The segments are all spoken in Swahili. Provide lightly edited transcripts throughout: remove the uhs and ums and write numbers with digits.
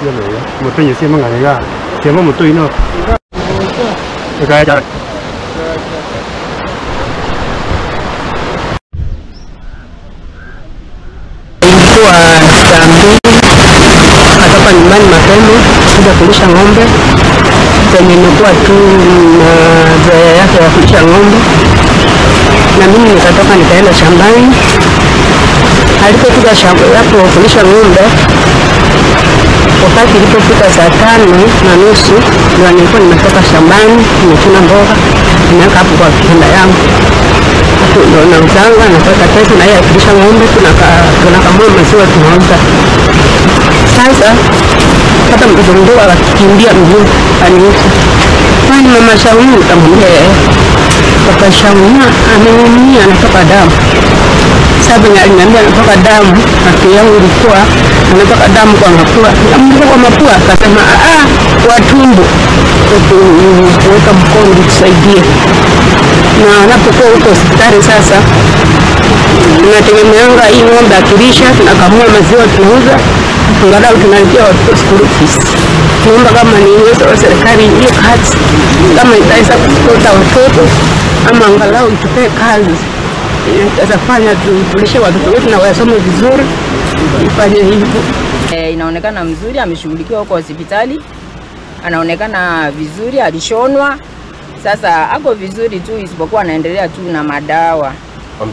嚟嘅，咪不如先蚊銀而家，四蚊咪對咯。你計就。 Ilikuwa saa 2 natoka nyumbani mapema kuja kulisha ng'ombe, penye imekuwa tu na zoea yake ya kulisha ng'ombe, na mimi nikatoka nikaenda shambani. Alipofika hapo kulisha ng'ombe, wakati ilipofika saa 5:30 ndio nilikuwa nimetoka shambani, nimechuna mboga, nimeweka hapo kwa kitanda yangu. Hapo ndio nauzanga, napata pesa na yeye akilisha ng'ombe, tunakamua maziwa tunauza. Sasa hata mtoto mdogo akakimbia mbio aniita, kwani mama Shauni? Nikamwambia yeye, papa Shauni ameumia, anatoka damu. Sababu aliniambia anatoka damu, akili yangu ilikuwa anatoka damu kwa mapua. Nikamwambia kwa mapua, akasema kwa tumbo, kuweka mkono tusaidie. Na anapokuwa huko hospitali sasa, tunategemeanga hii ng'ombe akilisha, tunakamua maziwa tunauza, angalau tunalipia watoto school fees. Tunaomba kama ni uwezo wa serikali hiyo kazi, kama itaweza kusupport watoto ama angalau itupee kazi itafanya tulishe watoto wetu na wasome vizuri, ifanye hivyo. Inaonekana mzuri, ameshughulikiwa huko hospitali, anaonekana vizuri, alishonwa. Sasa ako vizuri tu, isipokuwa anaendelea tu na madawa,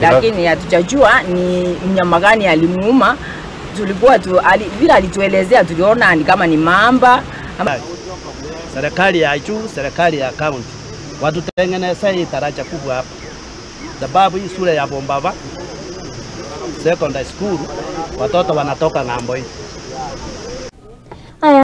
lakini hatujajua ni mnyama gani alimuuma. Tulikuwa tu vile alituelezea, tuliona ni kama ni mamba. Serikali ya juu, serikali ya county watutengeneze hii daraja kubwa hapa, sababu hii shule ya Bombaba Secondary School watoto wanatoka ng'ambo hii.